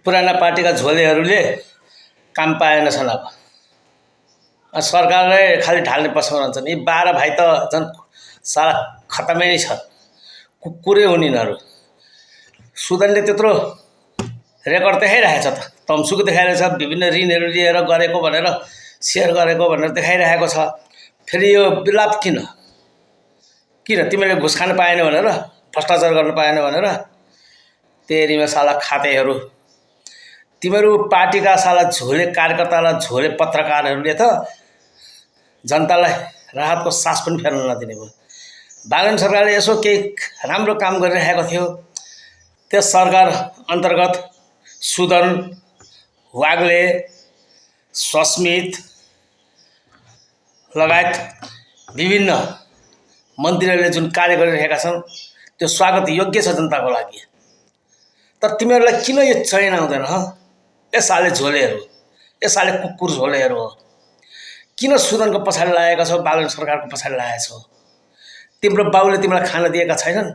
पुराना पार्टीका झोलेहरूले काम पाएनछन्। अब सरकारले खालि ढाल्ने प्रश्न रहन्छन्। यी 12 भाइ त झन् सारा खतमै नै छन्, कुकुरै हुन् यिनीहरू। सुदनले त्यत्रो रेकर्ड देखाइरहेछ त, तम्सुक देखाइरहेछ, विभिन्न ऋणहरू लिएर गरेको भनेर, सेयर गरेको भनेर देखाइरहेको छ। फेरि यो विलाप किन? तिमीले घुस खान पाएन भनेर, भ्रष्टाचार गर्न पाएन भनेर? तेरीमा साला खातेहरू, तिमीहरू पार्टीका साला झोले कार्यकर्तालाई, झोले पत्रकारहरूले त जनतालाई राहतको सास पनि फेर्न नदिने भयो। बागलुङ सरकारले यसो केही राम्रो काम गरिरहेको थियो, त्यस सरकार अन्तर्गत सुदन, वाग्ले, सस्मित लगायत विभिन्न मन्त्रीहरूले जुन कार्य गरिरहेका छन् त्यो स्वागत योग्य छ जनताको लागि। तर तिमीहरूलाई किन यो चयन आउँदैन? साले झोलेहरू, साले कुकुर झोलेहरू हो। किन सुदनको पछाडि लागेका छौ, बागलुङ सरकारको पछाडि लागेका छौ? तिम्रो बाउले तिमीलाई खान दिएका छैनन्?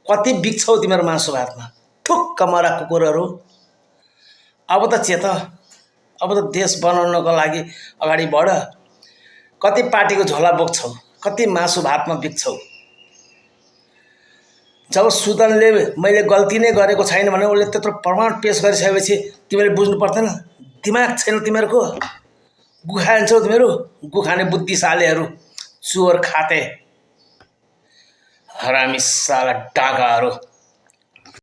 कति बिक्छौ तिम्रो मासु भातमा? ठुक्क मरा कुकुरहरू। अब त चेत, अब त देश बनाउनको लागि अगाडि बढ। कति पार्टीको झोला बोक्छौ, कति मासु भातमा बिक्छौ? जब सुदनले मैले गल्ती नै गरेको छैन भने उसले त्यत्रो प्रमाण पेश गरिसकेपछि तिमीले बुझ्नु पर्दैन? दिमाग छैन तिमीहरूको? गुखान्छौ तिमीहरू, गुखाने बुद्धिशालीहरू, चोर खाते, हरामी साला डाँगाहरू।